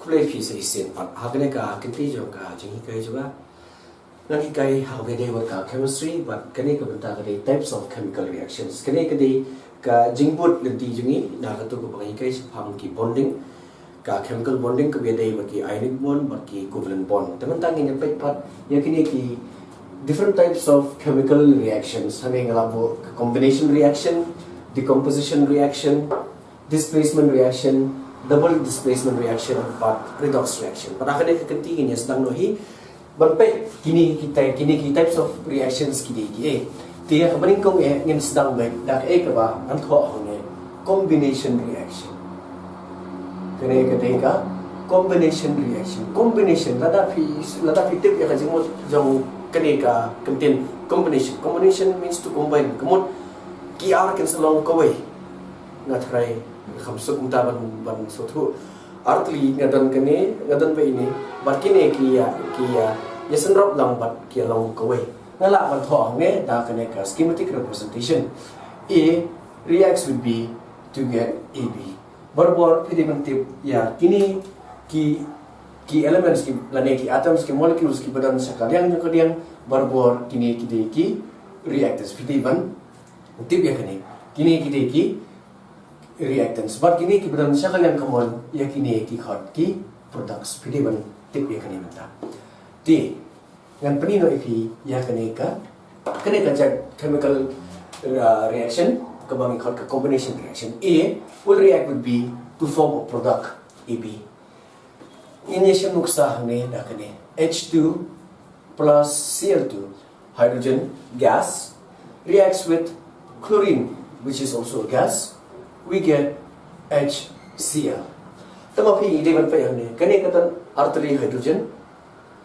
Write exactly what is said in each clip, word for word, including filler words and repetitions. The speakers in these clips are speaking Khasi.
Khublei phi sa shisien pat ha kane ka kynti jong ka jinghikai jong nga. Ngan hikai ha kaba dei bad ka chemistry, bad kane ka bynta ka dei types of chemical reactions. Kane ka dei ka jingbud lynti jong ngi na katu kaba ngi hikai shaphang ki bonding, ka chemical bonding kaba dei bad ki ionic bond bad ki covalent bond. Te mynta ngin ïa peit pat ïa kine ki different types of chemical reactions. Hangne nga la buh ka combination reaction, decomposition reaction, displacement reaction, double displacement reaction bad redox reaction. Bad ha kane ka kynti ngin ïa sdang noh hi ban peit kine ki type, kine ki types of reactions ki dei kiei. Te ha kaba nyngkong eh ngin sdang beit da kaei kaba ngan thoh hangne, combination reaction. Kane ka dei ka combination reaction. Combination, lada phi, lada phi tip ïa ka jingmut jong kane ka kyntien combination. Combination means to combine. Ka mut ki ar kin sa long kawei. Nga tharai kham suk kumta ban, ban sngewthuh. Ar tylli nga don kane, nga don ba ine, bad kine ki ïa, ki ïa, ïa synrop lang bad ki ïa long kawei. Nga lah ban thoh hangne da kane ka schematic representation. A reacts with B to get A B. Barabor phi dei ban tip ïa kine ki, ki elements ki, lane ki atoms, ki molecules kiba don sha ka liang jong ka diang, barabor kine ki dei ki reactants. Phi dei ban tip ïa kine. Kine ki dei ki reactants. Bad kine kiba don sha ka liang common, ïa kine ki khot ki products. Phi dei ban tip ïa kine mynta. Te ngan pyni noh ïa phi ïa kane ka, kane ka jait chemical, uh, reaction kaba ngi khot ka combination reaction. A will react with B to form a product, A B. Ngin ïa shim nuksa hangne da kane, H two plus Cl two, hydrogen gas, reacts with chlorine, which is also a gas, we get HCl. Te ma phi dei ban peit hangne, kane ka don ar tylli hydrogen,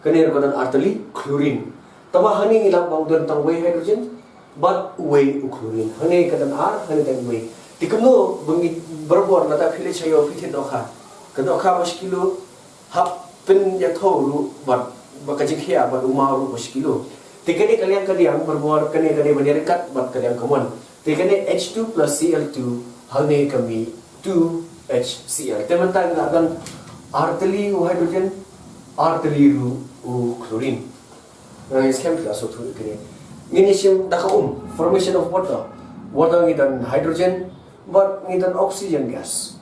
kane ruh ka don ar tylli chlorine. Te ma hangne ngi lah ban don tang uwei hydrogen bad uwei u chlorine. Hangne ka don ar, hangne don uwei. Te kumno ba ngi, barabor lada phi leit sha ïew phi thied dohkha, ka dohkha ba shi kilo, hap pynïathuh ruh bad, bad ka jingkhia bad u maw ruh ba shi kilo. Te kane ka liang ka diang, barabor kane ka dei ban ïaryngkat bad ka liang common. Te kane H two plus Cl two, hangne ka mih two HCl. Te mynta ngi la don ar tylli u hydrogen, ar tylli ruh u chlorine. Nga ngeit skhem phi la sngewthuh ïa kane. Ngin ïa shim da ka um, formation of water. Water ngi don hydrogen bad ngi don oxygen gas,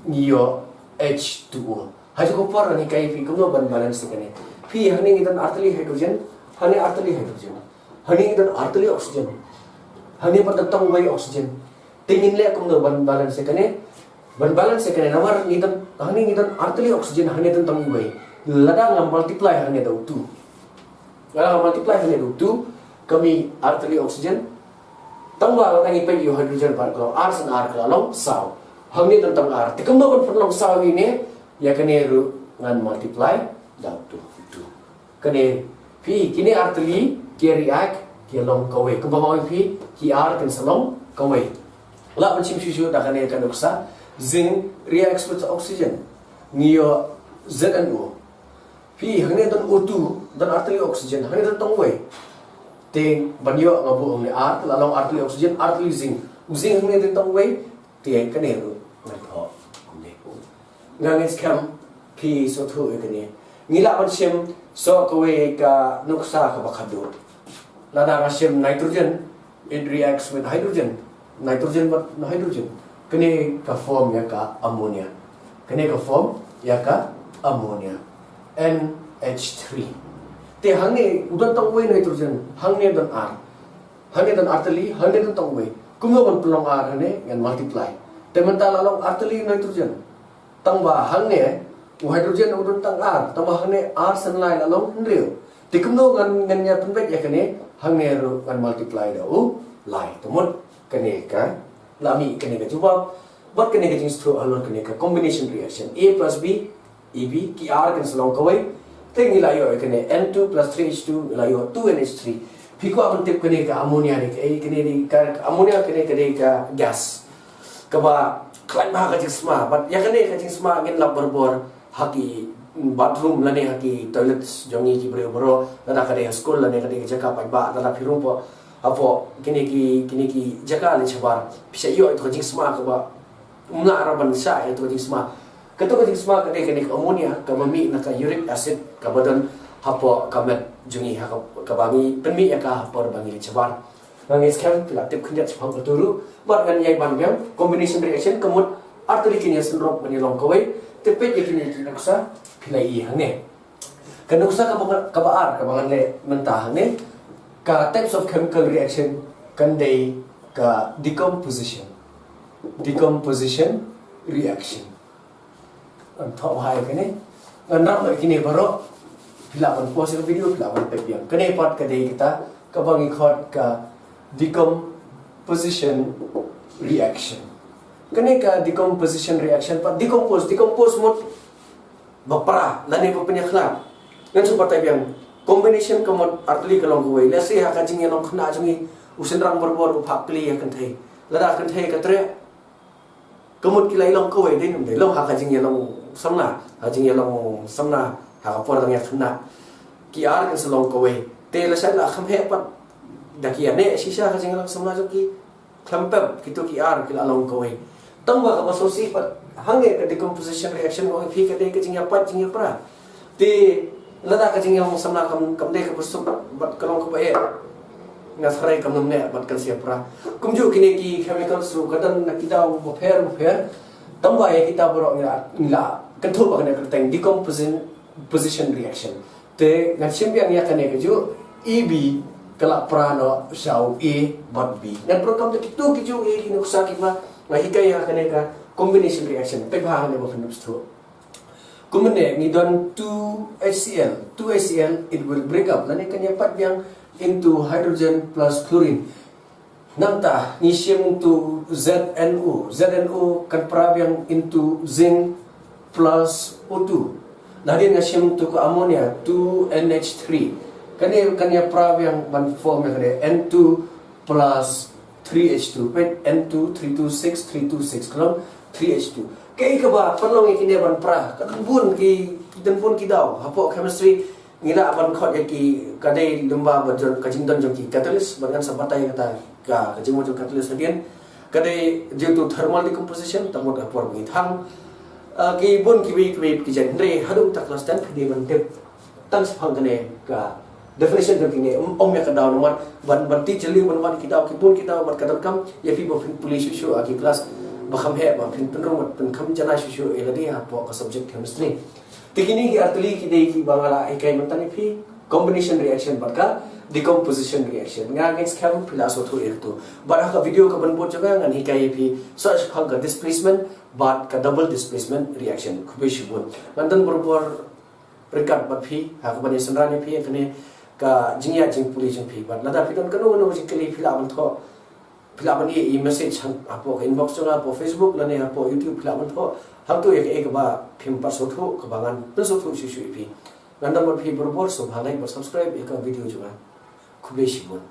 ngi ïoh H two O. Ha ïa ka por ngan hikai ïa phi kumno ban balance ïa kane. Phi, hangne ngi don ar tylli hydrogen, hangne ar tylli hydrogen. Hangne ngi don ar tylli oxygen, hangne pat don tang uwei oxygen. Te ngin leh kumno ban balance ïa kane? Ban balance ïa kane, namar ngi don, hangne ngi don ar tylli oxygen, hangne don tang uwei. Lada nga multiply hangne da u two, lada nga multiply hangne da u two, ka mih ar tylli oxygen. Tangba lada ngi peit ïa u hydrogen pat ka long ar sien ar ka la long saw. Hangne don tang ar. Te kumno ban pynlong saw ïa ine? Ïa kane ruh ngan multiply da u two. Kane, phi, kine ar tylli ki react, ki long kawei. Kumba nga ong ïa phi, ki ar kin sa long kawei. Lah ban shim shuh shuh da kane ka nuksa. Zinc reacts with oxygen, ngi ïoh Z N O. Phi, hangne don O two, don ar tylli oxygen, hangne don tang uwei. Te ban ïoh nga buh hangne ar, la long ar tylli oxygen, ar tylli zinc. U zinc hangne don tang uwei. Te kane ruh ngan thoh kumne. Nga ngeit skhem phi sngewthuh ïa kane. Ngi lah ban shim shuh kawei ka nuksa kaba khadduh. Lada nga shim nitrogen, it reacts with hydrogen. Nitrogen bad hydrogen, kane ka form ïa ka ammonia. Kane ka form ïa ka ammonia, N H three. Te hangne u don tang uwei nitrogen, hangne don ar. Hangne don ar tylli, hangne don tang uwei. Kumno ban pynlong ar hangne? Ngan multiply. Te mynta la long ar tylli nitrogen. Tangba hangne u hydrogen u don tang ar, tangba hangne ar sien lai la long hynriew. Te kumno ngan, ngan ïa pynbeit ïa kane? Hangne ruh ngan multiply da u lai. Te mut kane ka, la mih kane ka jubab bad kane ka jingsngewthuh halor kane ka combination reaction, A plus B, A B, ki ar kin sa long kawei. Te ngi la ïoh ïa kane, N two plus three H two, ngi la ïoh two N H three. Phi kwah ban tip kane ka ammonia dei kaei? Kane dei ka, ka ammonia, kane ka dei ka gas kaba khlaiñ bha ka jingsma. Bad ïa kane ka jingsma ngin lap barabor ha ki bathroom lane ha ki toilets jong ngi ki briew baroh, lane ka dei ha skul lane ka dei ka jaka paidbah, lane phi rung hapoh, hapoh kine ki, kine ki jaka leit shabar, phi sa ïoh ïa ka jingsma kaba, ym lah ruh ban shah ïa ka jingsma. Katu ka jingsma ka dei kane ka ammonia kaba mih na ka uric acid kaba don hapoh ka met jong ngi ha ka, kaba ngi pynmih ïa ka ha por ba ngi leit shabar. Nga ngeit skhem phi la tip khyndiat shaphang katu ruh. Bad ngan ïai ban biang combination reaction ka mut artylli kin ïasynrop ban ïalong kawei. Te peit ïa kine ki nuksa phi la ïohi hangne. Ka nuksa kaba, kaba ar kaba ngan leh mynta hangne, ka types of chemical reaction kan dei ka decomposition. Decomposition reaction. Ngan thoh bha ïa kane. Ngan rap ïa kine baroh. Phi lah ban pause ïa ka video, phi lah ban peit biang. Kane pat ka dei kata kaba ngi khot ka decomposition reaction. Kane ka decomposition reaction pat, decompose, decompose mut ba pra lane ba pynïakhlad. Ngan shu batai biang, combination ka mut artylli ka long kawei. Let's say ha ka jingïalong khynnah jong ngi, u shynrang barabor u phah kli ïa kynthei. Lada kynthei ka treh, ka mut ki la ïalong kawei, dei ne ym dei? Long ha ka jingïalong samla, ha jingïalong samla ha ka por dang ïakhynnah, ki ar kin sa long kawei. Te lashai la kham heh pat da ki ïaneh shisha ha ka jingïalong samla jong ki. Khlem pep, kito ki ar ki la long kawei. Tang ba kaba sngewsih pat hangne ka decomposition reaction ka ong ïa phi ka dei ka jingïapait jingïapra. Te lada ka jingïalong samla kam, kam dei kaba suk bad ka long kaba eh, nga tharai kam nang neh bad kan sa ïapra. Kumjuh kine ki chemicals ruh ka don na ki daw bapher bapher. Tang ba ïa kita baroh ngi la, ngi la kynthup ba kane ka kyrteng decomposition, position reaction. Te ngan shim biang ïa kane kajuh, A B ka la pra noh sha u A bad B. Ngan pyndonkam da kito kijuh ïa ki nuksa kiba nga hikai ïa kane ka combination reaction. Peit bha hangne ba phin sngewthuh. Kumne ngi don two H C l, two H C l, it will break up. Lane kan ïapait biang into hydrogen plus chlorine. Nangta ngi shim to Z N O. Z N O kan pra biang into zinc plus O two. Nadien nga shim to ka ammonia, two N H three. Kane kan ïa pra biang ban form ïa kane N two plus three H two. Peit, N two, three two six, three two six, ka long three H two. Kaei kaba pynlong ïa kine ban pra? Ka don bun ki, don bun ki daw hapoh chemistry. Ngi lah ban khot ïa ki, ka dei lyngba ba jong ka jingdon jong ki catalyst, ba ngan sa batai kata ka, ka jingmut jong catalyst hadien. Ka dei due to thermal decomposition, tang mut ha por ba ngi thang. Ah, ki bun kiwei kiwei ki jait, hynrei haduh ta class ten phi dei ban tip tang shaphang kane ka definition jong kine, ym, ym ïa ka daw namar ban, ban tip jylliew ban wan ki daw, ki bun ki daw bad ka donkam ïa phi ba phin pule shuh shuh ha ki class ba kham heh, ba phin pynrung bad pynkham janai shuh shuh ïa lade hapoh ka subject chemistry. Te kine ki artylli ki dei kiba nga la hikai mynta ïa phi, combination reaction bad ka decomposition reaction. Nga ngeit skhem phi la sngewthuh ïa kito. Bad ha ka video kaban bud jong nga ngan hikai ïa phi sa shaphang ka displacement bad ka double displacement reaction. Khublei shibun. Ngan don barabor ryngkat bad phi ha kaban ïasynran ïa phi ïa kane ka jingïaid jingpule jong phi. Bad lada phi don kano kano jingkylli phi lah ban thoh, phi lah ban ai i message ha, hapoh ka inbox jong nga hapoh Facebook lane hapoh YouTube, phi lah ban thoh hangto ïa kaei kaba phim pat sngewthuh kaba ngan pynsngewthuh shuh shuh ïa phi. Ngan don bad phi barabor, sngewbha like bad subscribe ïa ka video jong nga. Khublei shibun.